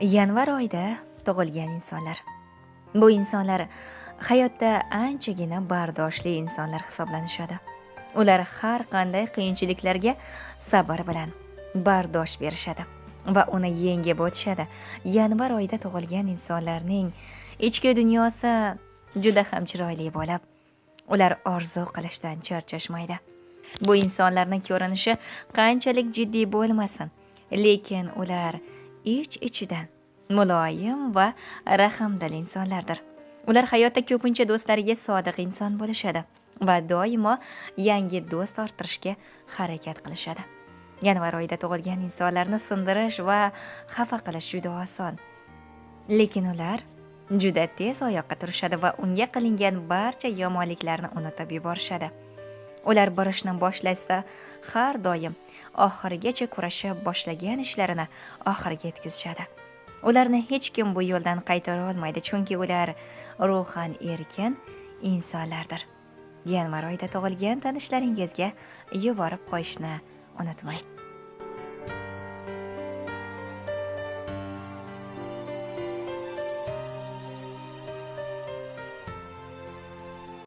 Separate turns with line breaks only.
Yanvar oyida tug'ilgan insonlar. Bu insonlar hayotda anchagina bardoshli insonlar hisoblanishadi. Ular har qanday qiyinchiliklarga sabr bilan bardosh berishadi va uni yengib o'tishadi. Yanvar oyida tug'ilgan insonlarning ichki dunyosi juda ham chiroyli bo'lib, ular orzu qilishdan charchashmaydi. Bu insonlarning ko'rinishi qanchalik jiddiy bo'lmasin, lekin ular ich-ichidan muloyim va rahmdil insonlardir. Ular hayotda ko'pincha do'stlariga sodiq inson bo'lishadi va doimo yangi do'st orttirishga harakat qilishadi. Yanvar oyida tug'ilgan insonlarni sindirish va xafa qilish juda oson. Lekin ular juda tez oyoqqa turishadi va unga qilingan barcha yomonliklarni unutib yuborishadi. Ular bir ishni boshlasa, har doim oxirigacha kurashib boshlagan ishlarini oxiriga yetkazishadi. Ularni hech kim bu yo'ldan qaytara olmaydi, chunki ular ruhan erkin insonlardir. Yanvar oyida tug'ilgan tanishlaringizga yuborib qo'yishni unutmang.